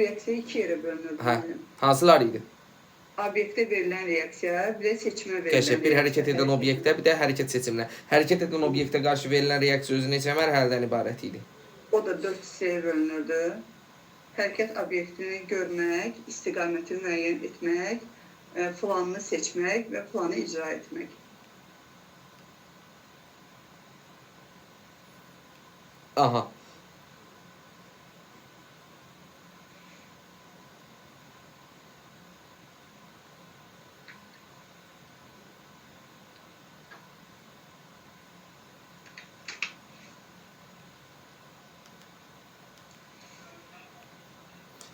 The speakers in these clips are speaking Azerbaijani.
Reaksiya iki yerə bölünür. Hə. Hansılar idi? Obyektə verilən reaksiya, bir də seçimə verilən Qəşəng, bir hərəkət reaksiya. edən obyektə, bir də hərəkət seçiminə. Hərəkət edən obyektə qarşı verilən reaksiya özü neçə mərhələdən ibarət idi? O da 4 hissəyə bölünürdü. Hərəkət obyektini görmək, istiqamətini müəyyən etmək, planını seçmək və planı icra etmək. Aha.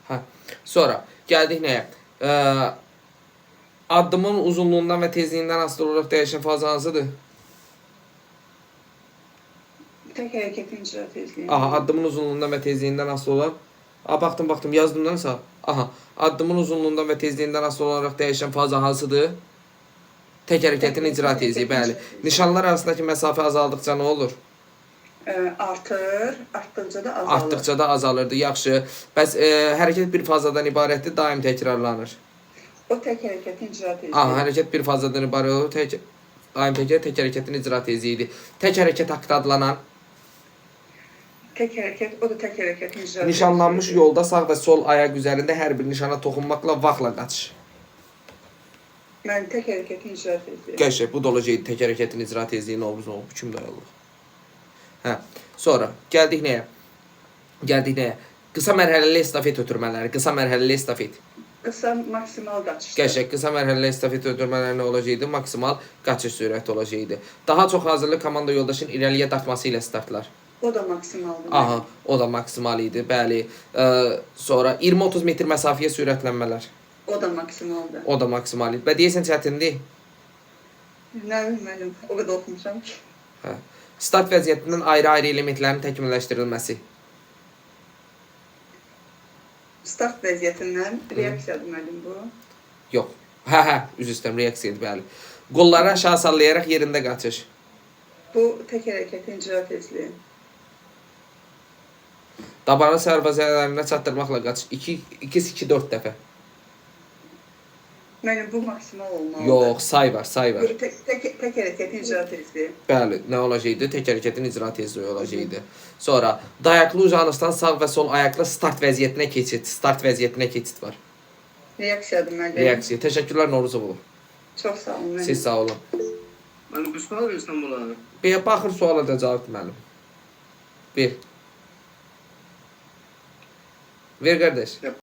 Hə. Sonra gəldik nəyə? Addımın uzunluğundan və tezliyindən asılı olaraq dəyişən fazı hansıdır? Tək hərəkətin icra tezliyi. Aha, addımın uzunluğundan və tezliyindən asılı olan. A, baxdım, baxdım, yazdımdansa. Aha, addımın uzunluğundan və tezliyindən asılı olaraq dəyişən faza hansıdır? Tək hərəkətin icra tezliyi, bəli. Nişanlar arasındakı məsafə azaldıqca nə olur? Artır, artdıqca da azalır. Artdıqca da azalırdı. Yaxşı. Bəs hərəkət bir fazadan ibarətdir, daim təkrarlanır. O tək hərəkətin icra tezliyi. Aha, hərəkət bir fazadan ibarət olur, tək daim təkrar tək hərəkətin icra tezliyi idi. Tək hərəkət haqqı adlanan Tək hərəkət, o da tək hərəkətin icra nişanlanmış tezliyi. yolda sağ və sol ayaq üzərində hər bir nişana toxunmaqla vaxtla qaçış. Mən tək hərəkətin icra tezliyi. Qəşəng, bu da olacaqdı tək hərəkətin icra tezliyi nə olur, nə olur, kim dayanılır. Hə. Sonra gəldik nəyə? Gəldik nəyə? Qısa mərhələli estafet ötürmələri, qısa mərhələli estafet. Qısa maksimal qaçışdır. Qəşəng, qısa mərhələli estafet ötürmələri nə olacaqdı? Maksimal qaçış sürəti olacaqdı. Daha çox hazırlıq komanda yoldaşın irəliyə dartması ilə startlar. O da maksimaldır. Aha, o da maksimal idi, bəli. Sonra 20-30 metr məsafəyə sürətlənmələr. O da maksimaldır. O da maksimal idi. Və deyəsən çətindir. Nə bilim müəllim, o qədər oxumuşam ki. Hə. Start vəziyyətindən ayrı-ayrı elementlərin təkmilləşdirilməsi. Start vəziyyətindən reaksiyadır müəllim bu. Yox. Hə, hə, üzr istəyirəm, reaksiya idi, bəli. Qolları aşağı sallayaraq yerində qaçış. Bu tək hərəkətin icra tezliyi. Dabanı sərbəzələrinə çatdırmaqla qaçış. 2 2 2 4 dəfə. Müəllim bu maksimal olmalıdır. Yox, say var, say var. Bu tək hərəkətin icra tezliyi. Bəli, nə olacaqdı? Tək hərəkətin icra tezliyi olacaqdı. Sonra dayaqlı uzanışdan sağ və sol ayaqla start vəziyyətinə keçid. Start vəziyyətinə keçid var. Reaksiyadır müəllim. Reaksiya. Təşəkkürlər Novruzov. Çox sağ olun müəllim. Siz sağ olun. Müəllim, bu sual verirsən buna? Bir baxır suala da cavab müəllim. Bir. Ver qardaş.